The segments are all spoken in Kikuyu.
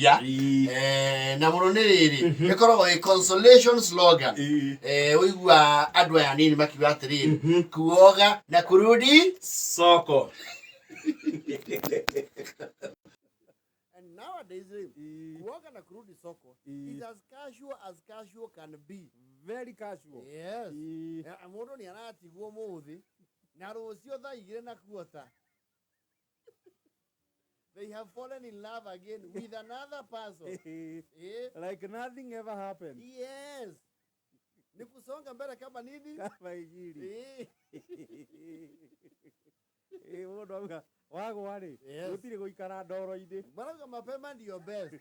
Ya. Ii. Eh, na mũno nĩ rĩrĩ ĩkoragwo ĩ consolation slogan. Ii. Eh, ũigua andũ aya anini makiuga atĩrĩrĩ, kuoga na kurudi soko. And nowadays rĩ, Ii. kuoga na kurudi soko Ii. is as casual as casual can be. Very casual. Yes. Ii. Eh, mũndũ nĩ aratigwo mũthĩ na rũciũ thaa 2 na kuota they have fallen in love again with another person. Eh? Like nothing ever happened. Yes. Ni kusonga mbele kama nini? Kama injili. Eh. Ĩ, mũndũ auga wagwa rĩ, Yes. gũtirĩ gũikara ndoro-inĩ. Marauga mapema ndio best.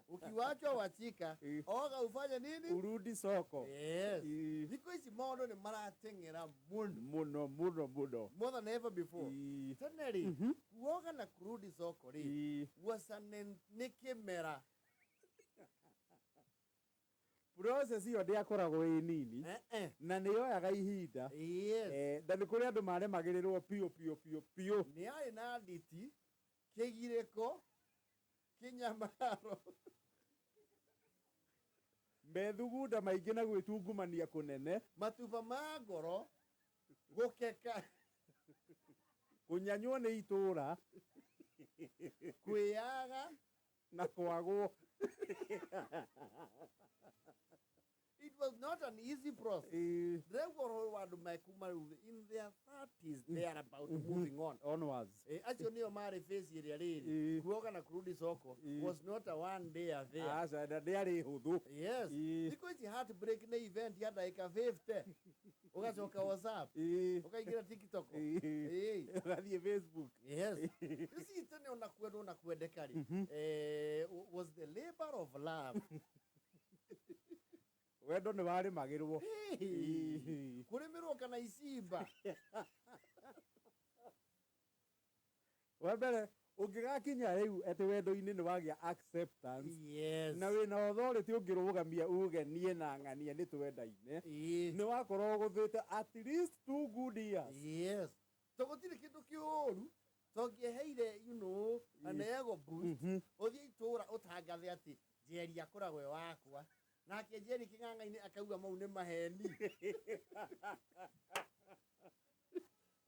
Ukiwachwa wachika, Eh. oga ufanye nini? Urudi soko. Yes. Ĩ, Thikũ ici maũndũ nĩ marateng'era mũno. Mũno mũno mũno. More than ever before. Ĩ, Tene rĩ, kuoga na kurudi soko rĩ, ĩ, was an nĩ kĩmera. Process ĩyo ndĩakoragwo ĩ nini Eh eh. na nĩ yoyaga ihinda. Yes. Eh, na nĩ kũrĩ andũ maremagĩrĩrwo biũ biũ biũ biũ. Nĩ arĩ na nditi, kĩgirĩko, kĩnyamaro. Methugunda maingĩ na gwĩtungumania kũnene. Matuba ma ngoro, gũkeka. Kũnyanywo nĩ itũũra. Kwĩyaga. Na kwagwo. It was not an easy process. Ĩ, Ndĩraigua ũhoro wa andũ mekuma rĩu in their 30s, they are about moving on. Onwards. Eh, acio nĩo marĩ phase ĩrĩa rĩrĩ Ĩ. kuoga na kurudi soko Ĩ. was not a one day affair. Aca, na ndĩarĩ hũthũ. Yes. Ĩ. Thikũ ici heartbreak nĩ event ya ndagĩka 50, ũgacoka WhatsApp, Ĩ, ũkaingĩra TikTok. Ĩ. Ĩ. Ũgathiĩ Facebook. Yes. You see, tene ona kwendwo na kwendeka rĩ, eh, was the labor of love. Wendo nĩ warĩmagĩrwo. Hey. Kũrĩmĩrwo kana icimba. Wa mbere ũngĩgakinya rĩu atĩ wendo-inĩ nĩ wagĩa acceptance Yes. na wĩna authority ũngĩrũgamia uge niĩ na ng'ania nĩ twendaine, Ĩ. nĩ wakorwo ũgũthĩte at least 2 good years. Yes. To gũtirĩ kĩndũ kĩũru tongĩeheire an ego boost, ũthiĩ itũũra ũtangathe atĩ Njeri akoragwo e wakwa, nake Njeri kĩng'ang'a-inĩ akauga mau nĩ maheni,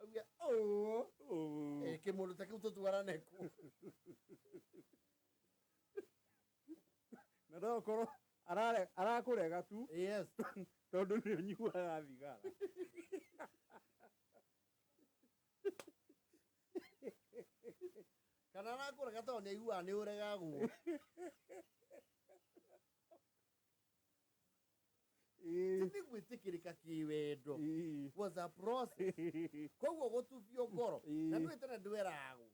auge ũũ. Oh. Eh, kĩmũndũ ta kĩu tũtwarane kũ? Na no ũkorwo arakũrega tu tondũ nĩ ũnyuaga thigara. Kana arakũrega tondũ nĩ aiguaga nĩ ũregagwo. Nĩ gwĩtĩkĩrĩka kĩwendo was a process, koguo gũtubio ngoro na ndũĩ tene ndweragwo.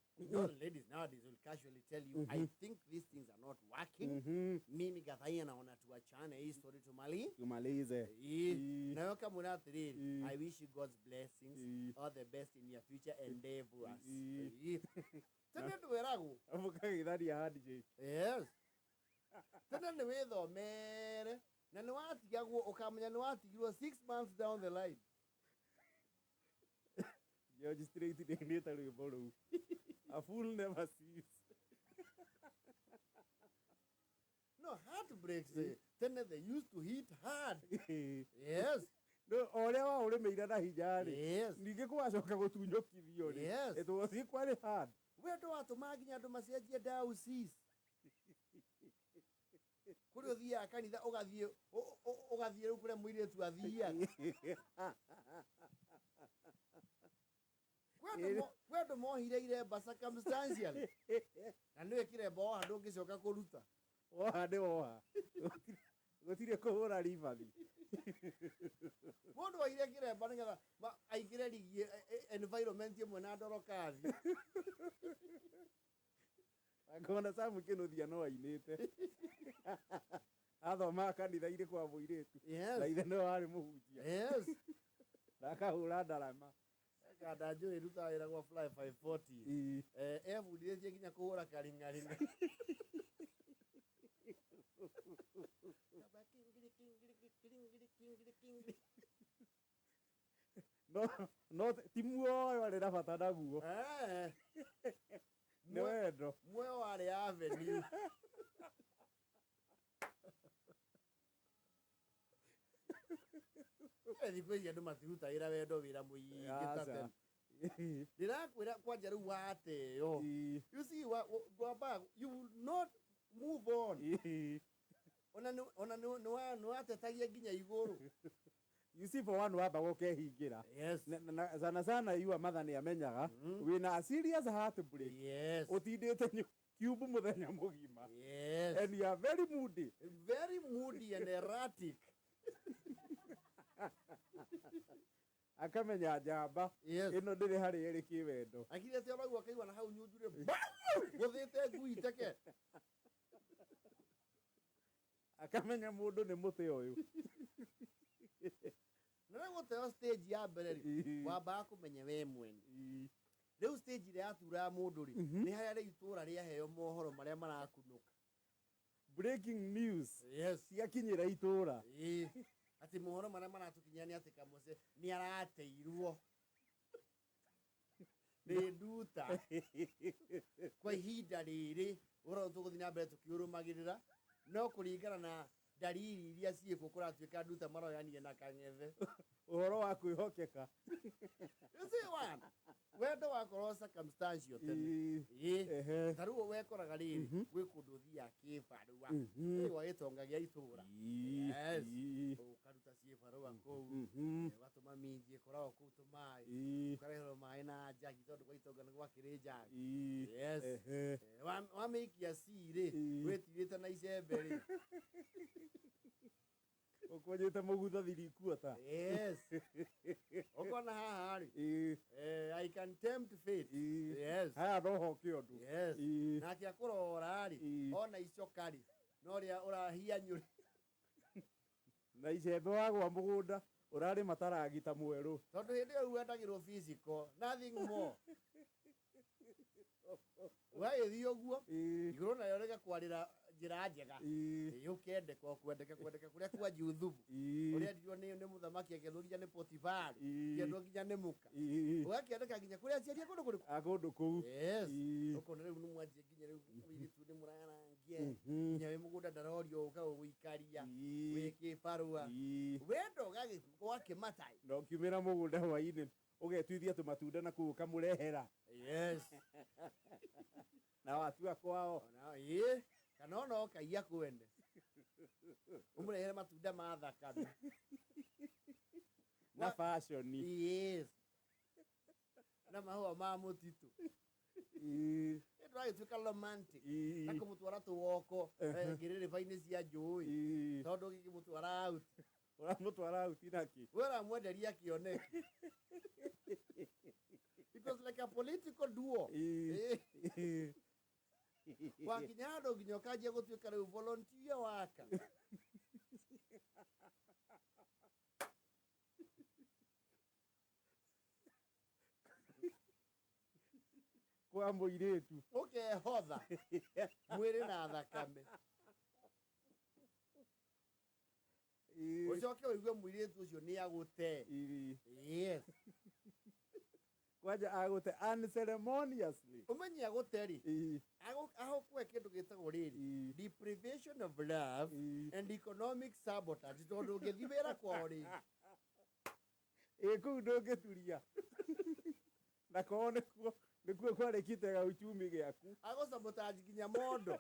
Ladies nowadays will casually tell you, "I think these things are not working." Mimi Gathaia naona tuachane hii story tumali Tumalize. Ĩĩ. Nawe ũkamwĩra atĩrĩrĩ, "I wish you God's blessings, all the best in your future endeavors." Ĩĩ. Tene ndweragwo. Mũkagĩthania handshake. Yes, tene nĩ wĩthomere na nĩ watigagwo ũkamenya nĩ watigirwo 6 months down the line. George Strait nĩainĩte rwĩmbo rũu, "A fool never sees." No heartbreaks, eh, tene they used to hit hard. Yes. No, o ũrĩa waũrĩmĩire na hinya rĩ, ningĩ kwacoka gũtunyũkithio rĩ, it was equally hard. Wendo watũmaga nginya andũ macenjie diocese, kũrĩa ũthiaga kanitha, ũgathiĩ ũgathiĩ rĩu kũrĩa mũirĩtu athiaga. Kwĩ andũ mohire iremba circumstantially, na nĩwe kĩremba woha ndũngĩcoka kũruta. Woha nĩ woha. Gũtirĩ kũhũra ribathi. Mũndũ oire kĩremba nĩgetha aingĩre rigi environment ĩmwe na ndorokathi. Ngona Sam Kĩnuthia no ainĩte athomaga kanitha-inĩ kwa mũirĩtu na ithe nĩwe warĩ mũhunjia na akahũra ndarama. Kanda njũĩ rutaga wĩra gwa Fly 540. Eh, ebundithĩtie nginya kũhũra karing'aring'a. Kaba kingiri, kingiri, kingiri, kingiri, kingiri. No ti muoyo arĩ na bata naguo. Eh. Nĩ wendo. Muoyo warĩ avenue. Thikũ ici andũ matirutagĩra wendo wĩra mũingĩ ta Aca. tene. Ndĩrakwĩra kwanja rĩu wateo. You see, wambaga you will not move on. Ona nĩ watetagia nginya igũrũ. You see, for one, wambaga ũkehingĩra. Na sana sana your mother nĩ amenyaga wĩna a serious heartbreak. Ũtindĩte cube mũthenya mũgima. And you are very moody. Very moody and erratic. Akamenya njamba ĩno ndĩrĩ harĩa ĩrĩ kĩwendo. Akirĩte ũraigua akaigua na hau nyunjurĩ gũthĩte ngui teke. Akamenya mũndũ nĩ mũtĩ ũyũ. Na rĩu gũteo stage ya mbere rĩ, wambaga kũmenya we mwene. Rĩu stage ĩrĩa yaturaga mũndũ rĩ, nĩ harĩa rĩu itũũra rĩaheo mohoro marĩa marakunũka. Breaking news. Ciakinyĩra itũũra. Ĩĩ. Atĩ mohoro marĩa maratũkinyĩra nĩ atĩ Kamũce nĩ arateirwo nĩ nduta kwa ihinda rĩrĩ. Ũhoro ũyũ tũgũthiĩ na mbere tũkĩũrũmagĩrĩra, no kũringana na ndariri iria ciĩkuo kũratuĩka nduta maroyanire na kang'ethe. Ũhoro wa kwĩhokeka. You see one, wendo wakorwo circumstantial tene. Ĩĩ. Ta rĩu wekoraga rĩrĩ, gwĩ kũndũ ũthiaga kĩbarũa. Gwa gĩtonga gĩa itũũra. Ũkaruta ciĩbarũa kũu. Ũgatũma minji ĩkoragwo kũu tũmaĩ. Ũkareherwo maĩ na njagi tondũ gwa itonga nĩ gwakĩrĩ njagi. Wamĩikia ci rĩ, wĩtirĩte na icembe rĩ. Ũkwenjete mũgutha thirikuota. Ũkona haha rĩ. I can tempt fate. Haya no hoke ũndũ. Nake akũrora rĩ, ona icoka rĩ, no rĩa ũrahianyũrĩ. Na icembe wagwa mũgũnda ũrarĩma taragita mwerũ. Tondũ hĩndĩ ĩyo wendagĩrwo physical, nothing more. Ũgagĩthiĩ ũguo, igũrũ narĩo rĩgakwarĩra njĩra njega. Ũkendeka, ũkwendeka, kwendeka kũrĩa kwa Juthubu. Ũrĩa endirwo nĩ mũthamaki akĩendwo nginya nĩ Potifaru, akĩendwo nginya nĩ mũka. Ũgakĩendeka nginya kũrĩ aciari a kũndũ kũrĩkũ? A kũndũ kũu. Ũkona rĩu nĩ mwanjia nginya rĩu mũirĩtu nĩ mũrarangia. Nginya wĩ mũgũnda ndarorio ũka gũgũikaria. Wĩ kĩbarũa. Wendo ũgakĩmata. Na ũkiumĩra mũgũnda hwaĩ-inĩ ũgetuithia tũmatunda na kũu ũkamũrehera. Na watua kwao. Ona, ĩĩ. Kana ona ũkaiya kwene. Ũmũrehere matunda ma thakame. Na fashion. Na mahũa ma mũtitũ. Nĩ ndũragĩtuĩka romantic. Na kũmũtwara tũwoko, ngĩrĩrĩba-inĩ cia njũĩ. Tondũ ũngĩkĩmũtwara out. Ũramũtwara out na kĩ? We ũramwenderia kĩoneki. It was like a political duo. Wakinya handũ nginya ũkanjia gũtuĩka rĩu volunteer worker. Kwa mũirĩtu. Ũkehotha mwĩrĩ na thakame. Ũcoke ũigue mũirĩtu ũcio nĩ agũte. Kwanja agũte unceremoniously. Ũmenye agũte rĩ, agũkue kĩndũ gĩtagwo rĩrĩ, deprivation of love and economic sabotage, tondũ ũngĩthiĩ wĩra kwao rĩ. Ĩ kũu ndũngĩturia. Na kwao nĩkuo kwarĩ kitega uchumi gĩaku. Agũ sabotage nginya mondo.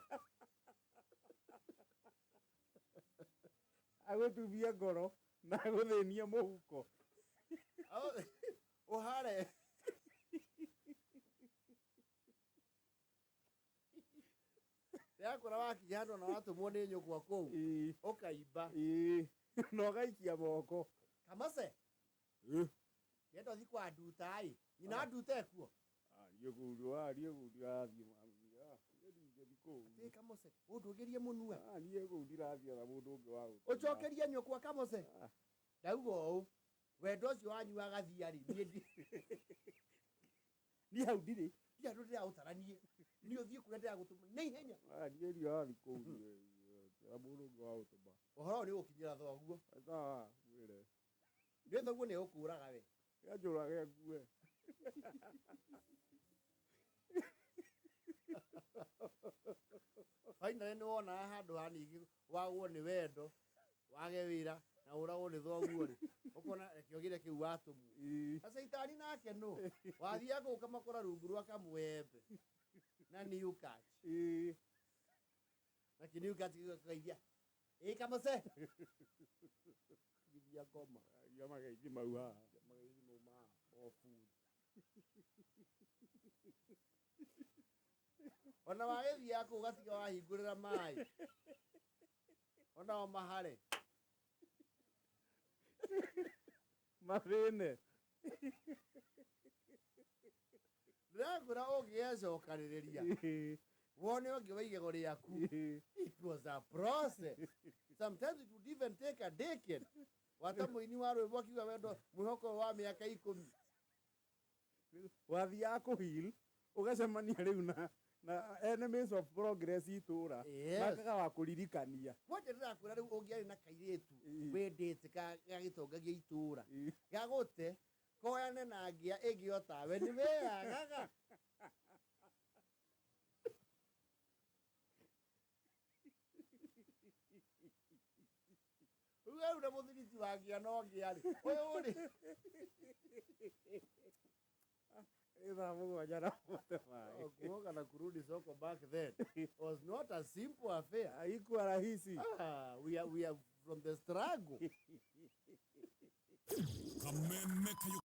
Agũtubie ngoro na agũthĩnie mũhuko. Ũhare. Yakũra wakinya handũ na watũmwo nĩ nyũkwa kũu, ũkaimba. Na ũgaikia moko. Kamase. Nĩenda ũthiĩ kwa nduta ĩ. Nyina nduta ekuo? Niĩ kũu niĩ kũu ndirathiĩ mami. Niĩ ndingĩthiĩ kũu. Atĩ Kamose, ũndũgĩrie mũnua. Niĩ kũu ndirathiĩ ona mũndũ ũngĩ wa gũtũma. Ũcokerie nyũkwa Kamose. Ndauga ũũ, wendo ũcio wanyu wa gathia rĩ, niĩ Niĩ hau ndirĩ. Ndirĩ handũ ndĩraũtaranie. Niĩ ũthiĩ kũrĩa ndĩragũtũma na ihenya. Niĩ ndirathiĩ kũu, niĩ, ona mũndũ ũngĩ wa gũtũma. Ũhoro ũyũ nĩ ũgũkinyĩra thoguo. Sawa, mwĩre. Nĩ thoguo nĩ egũkũraga we. Nĩanjũrage ngue. Finally nĩ wonaga handũ ha ningĩ wagwo nĩ wendo, wage wĩra, Na ũragwo nĩ thoguo rĩ, ũkona reke ũgĩre kĩu watũmwo. Na caitani nake nũ wathiaga kũu ũkamakora rungu rwa kamwembe na new catch. Na kĩ new catch gĩkaigua ĩ kamũce githia ngoma. Ia mageithi mau haha. Mageithi mau ma obuthi. Ona wagĩthiaga kũu ũgatiga wahingũrĩra maĩ onao mahare. Mathĩne. Ndĩrakwĩra ũngĩgecokanĩrĩria wone ũngĩ wa igego rĩaku, it was a process. Sometimes it would even take a decade. Wata mũini wa rwĩmbo akiuga wendo mwĩhoko ũyũ wa mĩaka 10. Wathiaga kũheal, ũgacemania rĩu na enemies of progress itũra. Makaga wa kũririkania. Kwanja ndĩrakwĩra rĩu ũngĩarĩ na kairĩtu wendete gagĩtongagia itũra, gagũte koyane na ngĩa ĩngĩ o tawe, nĩ weyagaga. Rĩu na mũthiriti wa ngĩa no ngĩa rĩ, ũyũ rĩ. Thaa 7 na 45. Oh, kuoga na kurudi soko back then was not a simple affair. Haikuwa rahisi. Ah, we are from the struggle. Kameme kayo.